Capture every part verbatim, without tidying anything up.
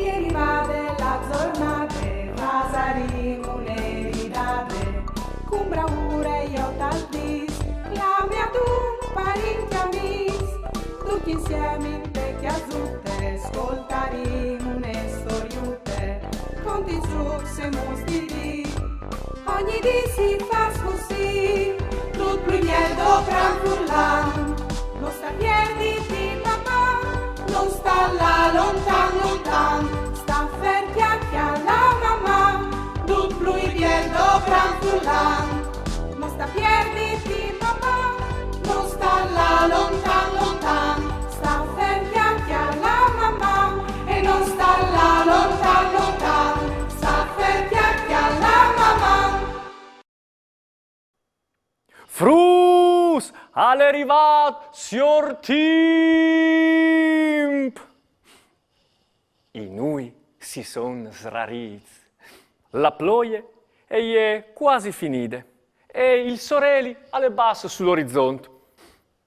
E rivade la zornade, fasarìn une ridade, cun braure jo tal dis, clame a dun parint e amis, ducj insiemi inte cjasute, scoltarìn une storiute, cont i zucs e mus di dì. Ogni dì si fâs cussì, dut plui biel dopran furlan. No sta pierditi, Maman, no sta lâ lontan, lontan. Sta fer, cjale, cjale, Maman, dut plui biel dopran furlan. No sta pierditi, Maman, no sta lâ lontan, lontan. Sta fer, cjale, cjale, Maman, e no sta lâ lontan, lontan. Sta fer, cjale, cjale, Maman. Fruts, al è rivât siôr Timp! I nûi si son srarîts. La ploie e je cuasi finide e il soreli al è bas sul orizont.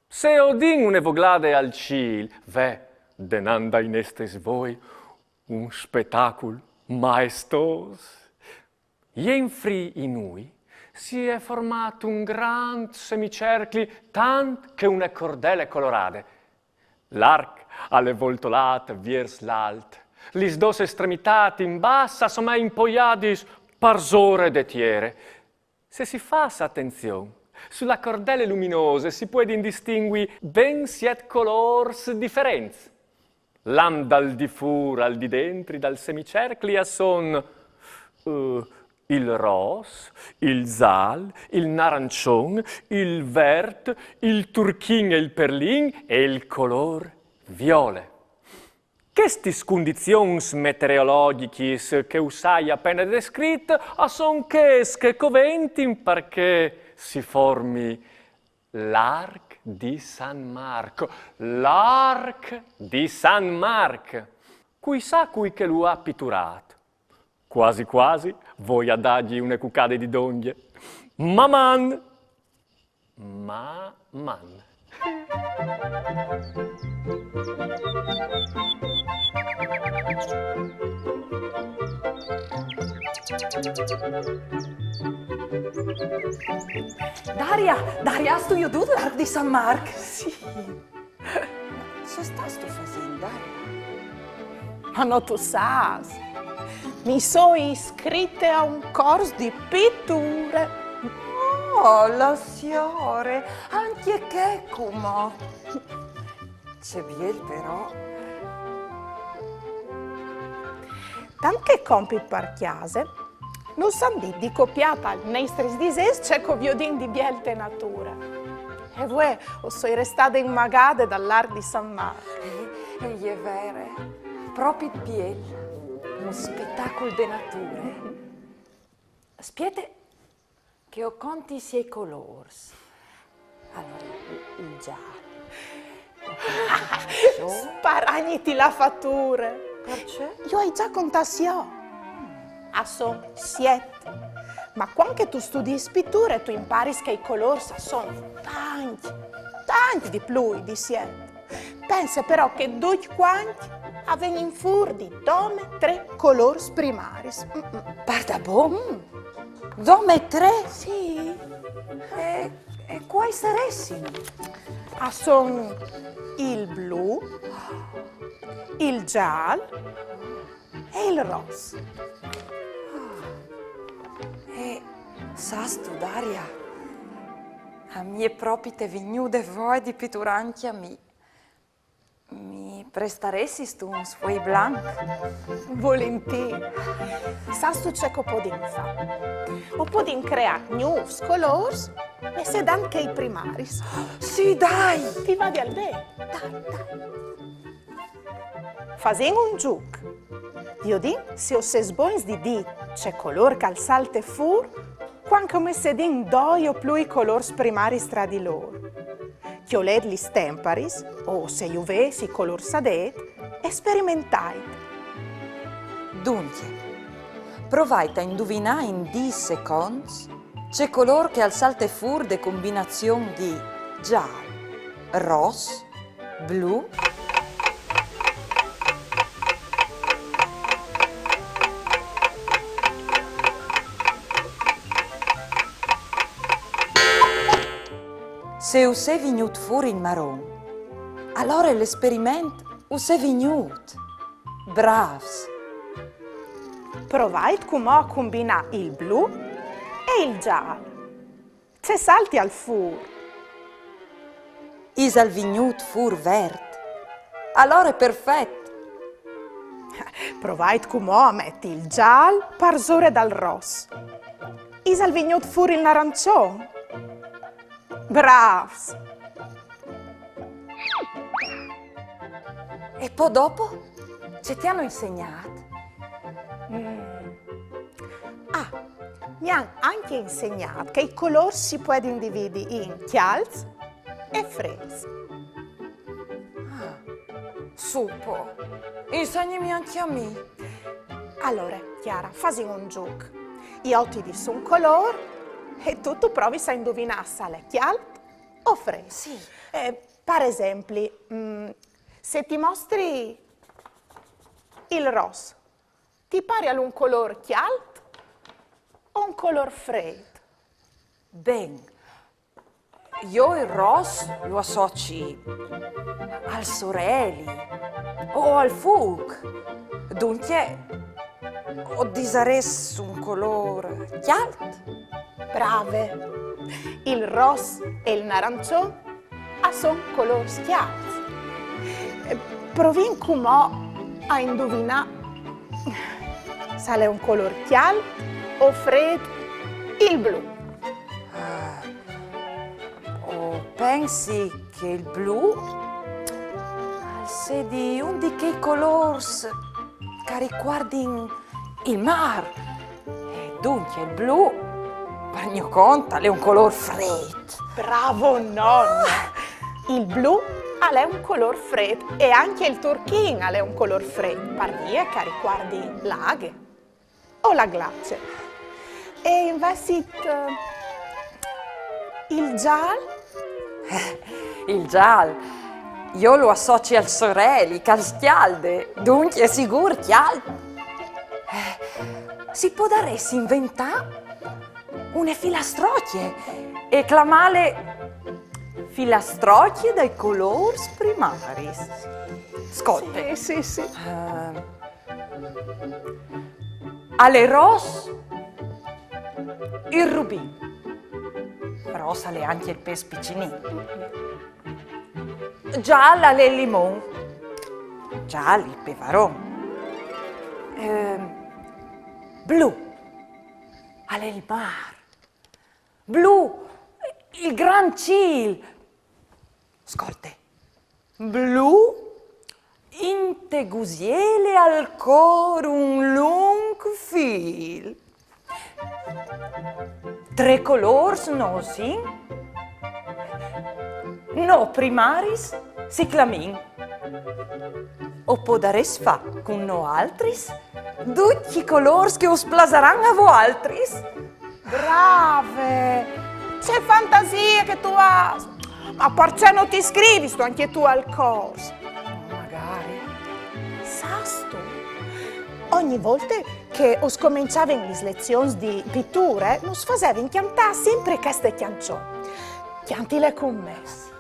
Se o din une voglade al cîl, ve, denant dai nestris voi, un spetacul maestôs. Jenfri i nûi si è formât un grant semicercli, tant che une cordele colorade. L'arc al è voltolât viers l'alt, lis dôs estremitâts in bas a somein poiadis parsore de tiere. Se si fâs atenzion, su la cordele luminose si puedin distingui ben siet colôrs diferents. Lant dal di fûr al di dentri dal semicercli a son, eh, il ros, il zâl, il narançon, il vert, il turchin e il perlin e il colôr viole. Chestis cundizions meteorologjichis che us ai a pene descrit a son chês che coventin par che si formi l'arc di San Marc. L'arc di San Marc! Cui sa cui che lu à piturât? Cuasi cuasi voi a dâi une cucade di dongje. Maman! Maman! Daria, Daria, âstu jodût l'arc di San Marc? Sì. Ce stâstu fasint, Daria? Ma no tu sâs. Mi soi iscrite a un cors di piture. Oh, la siore, ancje chê cumò. Ce biel però. Tant che compit par cjase, nus àn dit di copiâ tai nestris disens ce che o viodìn di biel te nature. E vuê o soi restade inmagade dal arc di San Marc. Eh, e je vere, propit biel, un spetacul de nature. Spiete che o conti i siei colôrs. Alore, il, il zâl. Sparagniti la fature. Parcè? Jo o ai za contâts jo. A son siet. Ma cuant che tu studiis piture, tu imparis che i colôrs a son tancj, tancj di plui di siet. Pense però che ducj cuancj a vegnin fûr di dome trê colôrs primaris. Mm, mm. Pardabon? Mm. Dome trê? Sì. E, e cuâi saressin? A son il blu, il zâl e il ros. E sâstu, Daria, a mi e je propit vignude voie di piturâ ancje a mi. Mi prestaressistu un sfuei blanc? Volentîr. Sâstu ce che o podìn fâ? O podìn creâ gnûfs colôrs, messedant chei primaris. Sì, dai! Ti vadial ben? Dai, dai. Fasìn un zûc. Viodìn se o sês bogns di dî ce colôr che al salte fûr cuant che o messedìn doi o plui colôrs primaris tra di lôr. Cjolêt lis temparis, o se ju vês i colôrs a dêt, e sperimentait. Duncje, provait a induvinâ in dîs seconts ce colôr che al salte fûr de combinazion di zâl, ros, blu. Te us è vignût fûr il maron. Alore l'esperiment us è vignût. Brâfs! Provait cumò a cumbinâ il blu e il zâl. Ce saltial fûr? Isal vignût fûr vert. Alore perfet! Provait cumò a meti il zâl parsore dal ros. Isal vignût fûr il narançon? Brâfs! E po dopo? Ce ti àn insegnât? Mm. Ah, mi àn ancje insegnât che i colôrs si puedin dividi in cjalts e frêts. Ah, su po, insegnimi ancje a mi. Alore, Chiara, fasìn un zûc. Jo ti dîs un colôr e tu tu provis a induvinâ se al è cjalt o frêt. Sì. Eh, par esempli, mm, se ti mostri il ros, ti parial un colôr cjalt o un colôr frêt? Ben, jo il ros lu associi al soreli o al fûc. Duncje, o disarès un colôr cjalt. Brave! Il ros e il narançon a son colôrs cjalts. Eh, provìn cumò a induvinâ se al è un colôr cjalt o frêt il blu. Ah, o pensi che il blu al sedi un di chei colôrs che a ricuardin il mâr. E duncje il blu, par gno cont, al è un colôr frêt. Bravo, none! Il blu al è un colôr frêt e ancje il turchin al è un colôr frêt, par vie che a ricuardi la aghe o la glace. E invezit, eh, il zâl? Eh, il zâl, jo lu associi al soreli, che al scjalde, duncje sigûr cjalt. Eh, si podarès inventâ une filastrocje e clamâle filastrocje dai colôrs primaris. Scolte. Sì, sì, sì. Eh, al è ros il rubin. Ros al è ancje il pes picinin. Zâl al è il limon. Zâl il pevaron. Ehm, blu al è il mâr. Blu il grant cîl. Scolte. Blu, inte gusiele al cor un lunc fîl. Trê colôrs nô sin, nô primaris si clamìn. O podarês fâ cun noaltris ducj i colôrs che us plasaran a voaltris. Brave! Ce fantasie che tu âs! Ma parcè no ti iscrivistu ancje tu al cors? Magari. Sâstu? Ogni volte che o scomençavin lis lezions di piture, nus fasevin cjantâ simpri cheste cjançon. Cjantile cun me.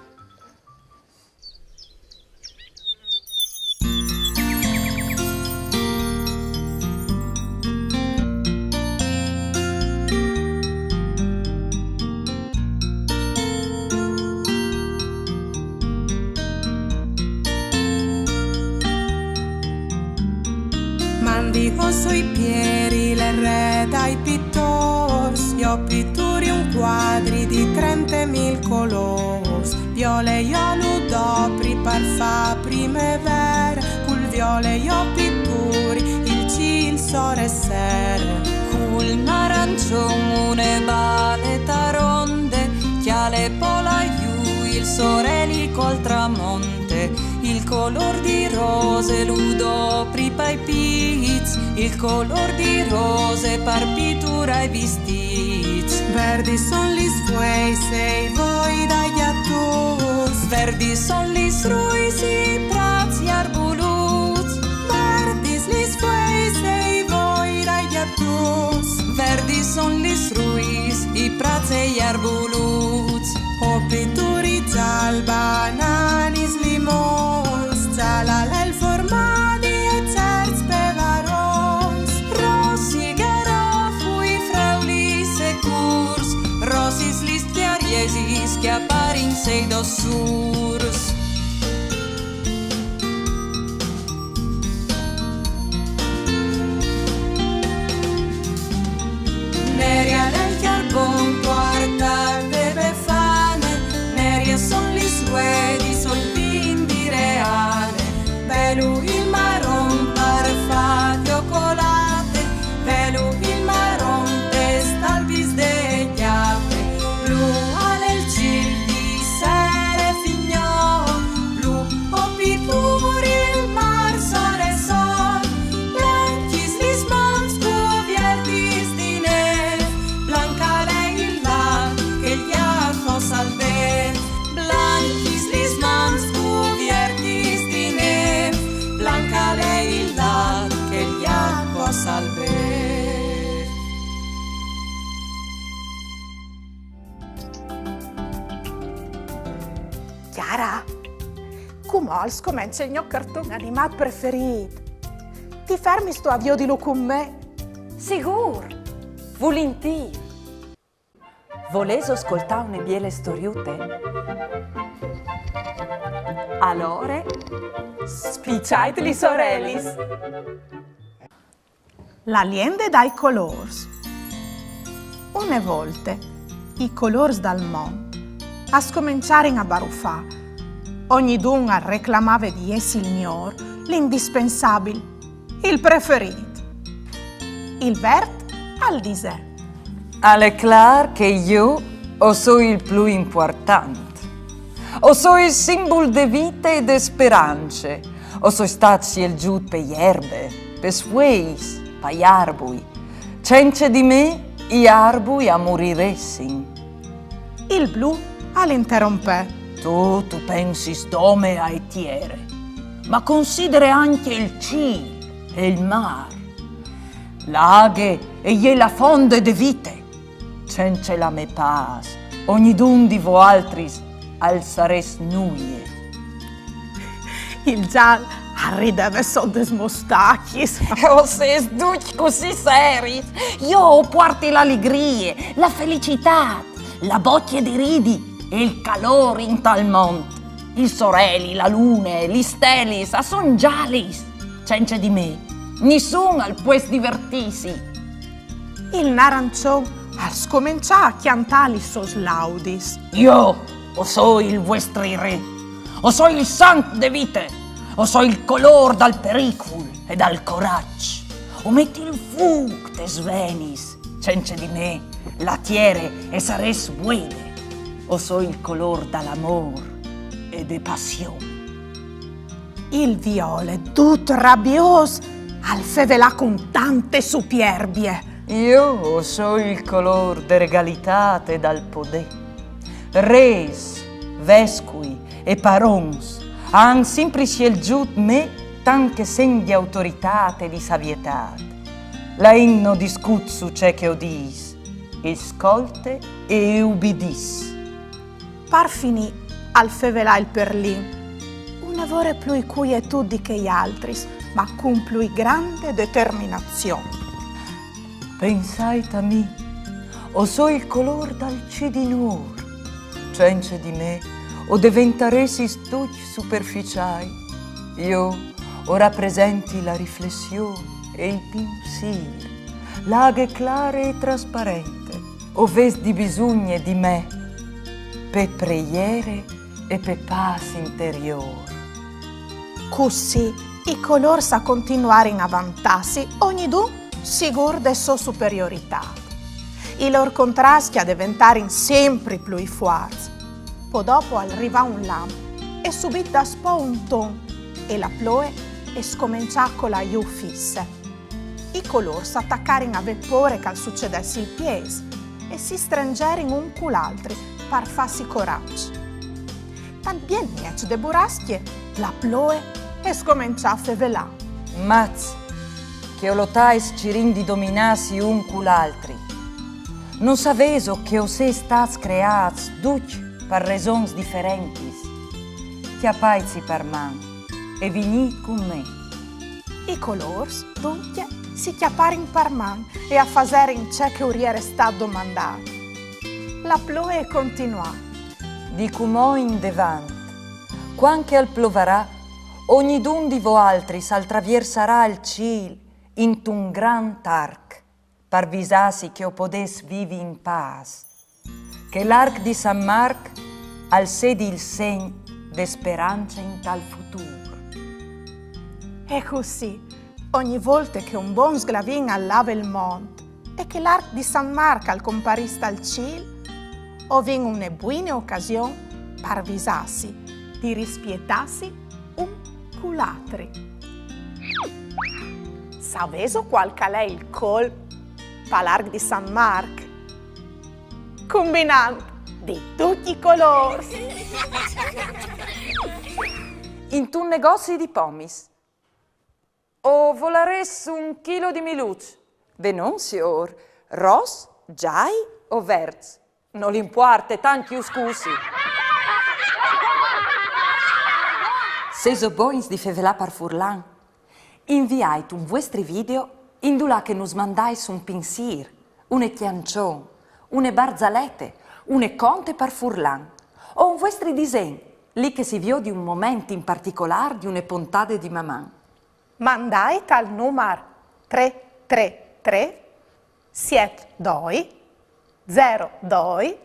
Mandi o soi Pieri, il re dai pitôrs, jo pituri un cuadri di trente mil colôrs. Viole jo lu dopri par fâ primevere, cul viole jo pituri il cîl, il sole, sere. Cul narançon une bale taronde, cjale po là jù il soreli col tramonte. Il colôr di rose lu dopri pai pîts, il colôr di rose par piturâ i vistîts. Verdis son lis fueis e i voi dai gjatûts. Verdis son lis ruis, i prâts, i arbulûts. Verdis lis fueis e i voi dai gjatûts. Verdis son lis ruis, i prâts e i arbulûts. O pituri Sei dos surs. Neria nel charbon puartat de Befane, nerie son lis ruedis, ol vin di Reane, velu il maron par far ciocolate, velu il maron te stalvis de cjate, blu al è il cîl di sere fignon, blu o pitur il mar sore sol, blancjis lis mans cuviertis di nêf, blanc al è il lac che il Jacopo salvêt, blancjis lis mans cuviertis di nêf, blanc al è il lac che il Jacopo salvêt. Chiara, cumò al scomence il gno carton animât preferît. Ti fermistu a viodilu cun me? Sigûr! Vulintîr! Volêso scoltâ une biele storiute? Alore, spiçait lis orelis! La liende dai colôrs. Une volte, i colôrs dal mont a scomençarin a barufâ. Ognidun al reclamave di jessi il miôr, l'indispensabil, il preferît. Il vert al disè: Al è clâr che jo o soi il plui impuartant. O soi il simbul de vite e de sperance. O soi stât sielzût pe jerbe, pes fueis, pai arbui. Cence di me, i arbui a muriressin. Il blu al interompè: Tu, tu pensis dome ae tiere, ma considere ancje il cîl e il mâr. La aghe e je la fonde de vite. Cence la mê pâs, ognidun di voaltris al sarès nuie. Il zâl al rideve sot des mostachis. O sês ducj cussì seris? Jo o puarti la ligrie, la felicitât, la bocje di ridi e il calôr intal mont. Il soreli, la lune, lis stelis a son zâlis. Cence di me, nissun al pues divertîsi. Il narançon al scomençà a cjantâ lis sôs laudis. Jo o soi il vuestri re, o soi il sanc de vite, o soi il colôr dal pericul e dal coraç. O meti il fûc tes venis, cence di me la tiere e sarès vuede. O soi il colôr dal amôr e de passion. Il viole, dut rabiôs, al fevelà cun tante supierbie. Jo o soi il colôr de regalitât e dal podê. Rês, vescui e parons a àn simpri sielzût me tant che segn di autoritât e di savietât. La int no discut su ce che o dîs, e scolte e e ubidìs. Par finî al fevelà il perlin, une vore plui cuietut di chei altris, ma cun plui grande determinazion. Pensait a mi, o soi il colôr dal cidinôr. Cence di me o deventaressis ducj superficiâi. Jo o rapresenti la riflession e il pinsîr, la aghe clare e trasparente. O vês di bisugne di me pe preiere e pe pâs interiôr. Cussì i colôrs a continuarin a vantâsi, ognidun sigûr de sô superioritât. I lôr contrascj a deventarin simpri plui fuarts. Po dopo al rivà un lamp e subit daspò un ton e la ploie e scomençà a colâ jù fisse. I colôrs a tacarin a vê pôre che al sucedès il piês e si strengerin un cul altri par fâsi coraç. Tal biel mieç de burascje, la ploie e scomençà a fevelâ. Mats, che o lotais cirint di dominâsi un cul altri. No savêso che o sês stâts creâts ducj par resons diferentis? Cjapaitsi par man e vignît cun me. I colôrs, duncje, si cjaparin par man e a faserin ce che ur jere stât domandât. La ploie e continuà. Di cumò indevant, cuant che al plovarà, ognidun di voaltris al traviersarà il cîl intun grant arc, par visâsi che o podês vivi in pâs, che l'arc di San Marc al sedi il segn de sperance intal futûr. E cussì, ogni volte che un bon sglavin al lave il mont e che l'arc di San Marc al comparìs tal cîl, o vin une buine ocasion par visâsi di rispietâsi un cul altri. Savêso cuâl che al è il colm pal arc di San Marc? Cumbinant di ducj i colôrs! Intun negozi di pomis. O volarês un chilo di miluçs? Benon, siôr. Ros, zâi o verts? Nol impuarte, tant ju scusi. Se o sês bogns di fevelâ par furlan, inviait un vuestri video indulà che nus mandais un pinsîr, une cjançon, une barzalete, une conte par furlan, o un vuestri disen, li che si viodi un moment in particolâr di une pontade di Maman. Mandait al numar trê trê trê siet doi zero doi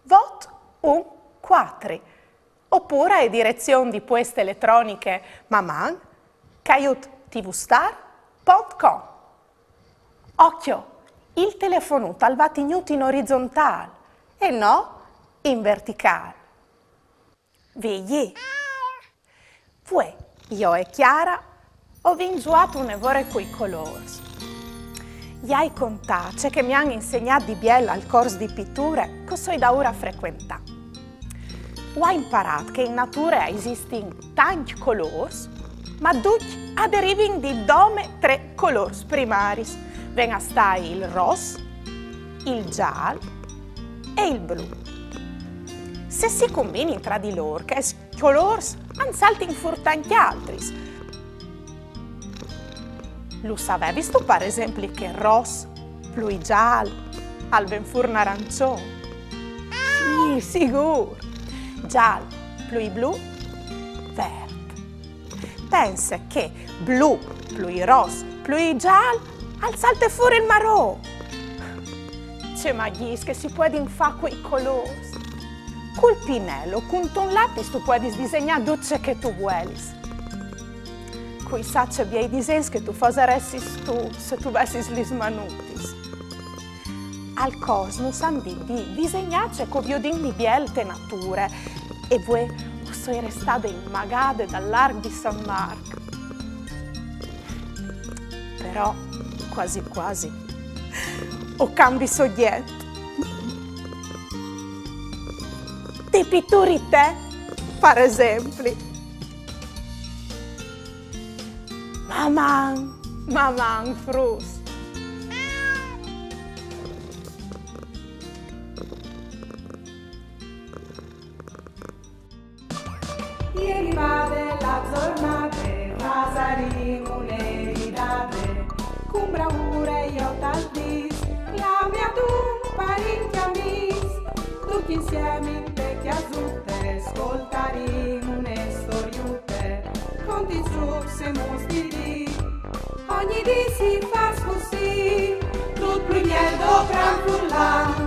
vot un cuatri, opûr ae direzion di pueste eletroniche maman caiut tvstar pont com. Ocjo, il telefonut al va tignût in orizontâl e no in verticâl. Vigji. Vuê, jo e Chiara o vin zuiât une vore cui colôrs. I ai contât ce che mi àn insegnât di biel al cors di piture che o soi daûr a frecuentâ. O ai imparât che in nature a esistin tancj colôrs, ma ducj a derivin di dome trê colôrs primaris. Ven a stâi il ros, il zâl e il blu. Se si cumbinin tra di lôr, chescj colôrs a 'nd saltin fûr tancj altris. Lu savevistu, par esempli, che ros plui zâl al ven fûr narançon? Sì, sigûr! Zâl plui blu, vert. Pense che blu plui ros plui zâl al salte fûr il maron. Ce magjiis che si puedin fâ cui colôrs! Cul pinel o cuntun lapis tu puedis disegnâ dut ce che tu vuelis. Cui sa ce biei disens che tu fasaressis tu, se tu vessis lis manutis. Al cors nus àn dit di disegnâ ce che o viodìn di biel te nature, e vuê o soi restade inmagade dal arc di San Marc. Però, cuasi cuasi, o cambi sogjet. Ti pituri te, par esempli. Maman, maman, fruts. E rivade la zornade, fasarìn une ridade, cun braure jo tal dîs, clame a dun parint e amîs, ducj insiemi inte cjasute, scoltarìn une storiute, contint zûcs e mûts di dì. Ogni dì si fâs cussì, dut plui biel dal cran furlan.